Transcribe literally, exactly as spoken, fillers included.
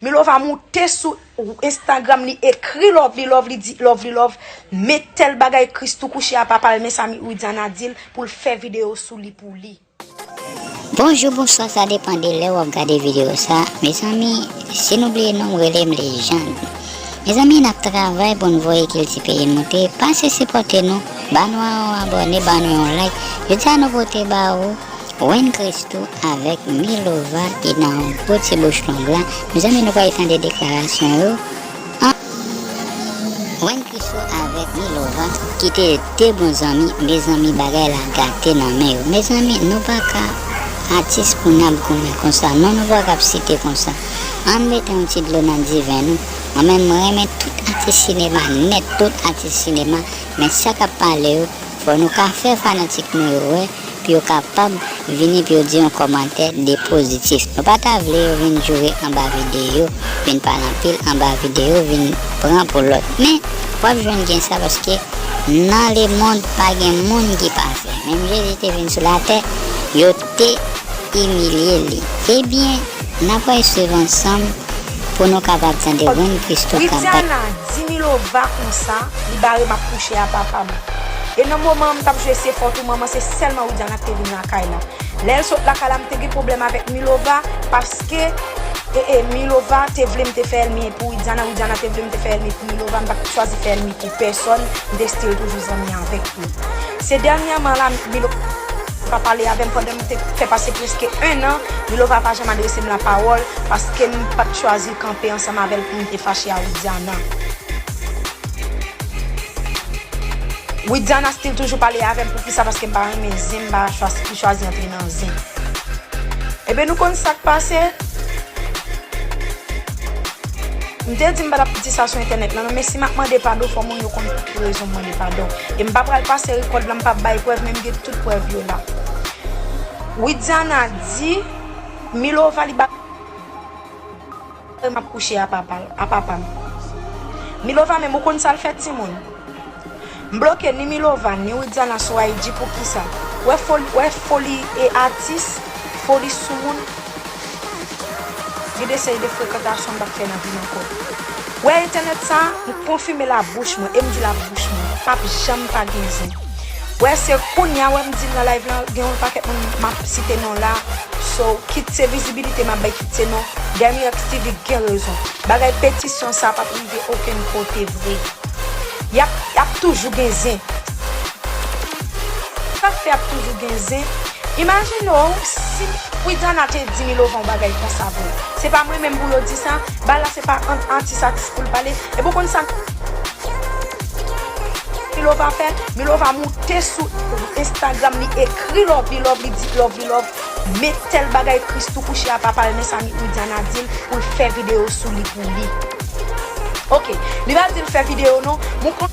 Milova moute sou Instagram, li ekri Lovely Love, li di Lovely Love met tèl bagay, Christoo kouche a papa l, mezanmi, Widiana di l pou l fè videyo sou li pou li. Bonjou, bonswa, sa depann de lè w ap gade videyo sa. Mezanmi, si nou bliye non m, rele m Lejand. Mezanmi, n ap travay pou n voye kilti peyi n moute. Pase sipòte nou, ba nou yon abòne, ba nou yon like. Jodi a nou pote ba ou Wenn Christoo avèk Milova ki nan yon gwo ti bouch long la. Mezanmi, nou pral tande deklarasyon yo. Wenn Christoo avèk Milova ki te de bon zanmi, mezanmi, bagay la gate nan men yo. Mezanmi, nou pa ka atis pou n ap goumen konsa non, nou pa ka ap site konsa. Ann mete yon ti dlo nan diven nou. Mwen menm, mwen renmen tout atis sinema nèt, tout atis sinema, men sa k ap pale yo, fò nou ka fè fanatik nou yo wè, pou yo kapab vini pou yo di yon kòmantè de pozitif. Nou pa ta vle yo vin joure anba videyo, vin pale anpil anba videyo, vin pran pou lòt. Men, w ap jwenn gen sa paske nan lemonn pa gen moun ki pafè. Menm Jezi te vin sou latè, yo te imilye li. Ebyen, n ap pral swiv ansanm pou nou kapab tande Wenn Christoo ka bat. Widiana di Milova konsa, li bare m ap kouche a papa m. E nan moman an m t ap jwe se fòt ou manman, se sèlman Widiana ki te vin lakay la. Lè l sot lakay la, m te gen pwoblèm avèk Milova, paske e, e, Milova te vle m te fè ènmi pou Widiana, Widiana te vle m te fè ènmi pou Milova, m pa t chwazi fè ènmi pou pèsòn, m te still toujou zanmi avèk li. Se dènyèman la, Milova pa pale avè m pandan m te fè pase prèske en an, Milova pa janm adrese m lapawòl, paske m pa t chwazi kanpe ansanm avè l pou m te fache a Widiana. Widiana still toujou pale avè m, poukisa? Paske m pa renmen zen, m pa chwazi, m chwazi antre nan zen. Ebyen, nou konn sa k pase. M te di m pa t ap di sa sou entènèt lan non, men si m ap mande padon, fò moun yo konn tout rezon m mande padon. E m pa pral pase rekòd la, m p ap bay prèv, men m gen tout prèv yo la. Widiana di Milova li ba m ap kouche a papa, a papa m. Milova menm, ou konn sa l fè timoun? M bloke ni Milova, ni Widiana sou I G, poukisa? Wè foli, wè foli e atis, foli sou moun. Gen de seri de frekantasyon m p ap fè nan vi m ankò. Wè entènèt sa, m konfime la bouch mwen, e m di la bouch mwen, p ap janm pa gen zen. Wè se kounya, wè m di l nan live lan, gen yon pakèt moun m ap site non la, so, kit se vizibilite m ap bay, kit se non, Dany X T V gen rezon. Bagay petisyon sa p ap rive okenn kote vre. Y ap, y ap toujou gen zen. Sa k fè y ap toujou gen zen? Imajine w si Widiana te di Milova yon bagay konsa vre. Se pa mwen menm pou yo di sa, bal la se pa ant atis atis pou l pale. Epi w konn sa Milova fè? Milova moute sou Instagram, li ekri Lovely Love, li di Lovely Love met tèl bagay, Christoo kouche a papa l, mezanmi, Widiana di l pou l fè videyo sou li pou li. Ok, li pa di l fè videyo non, m konn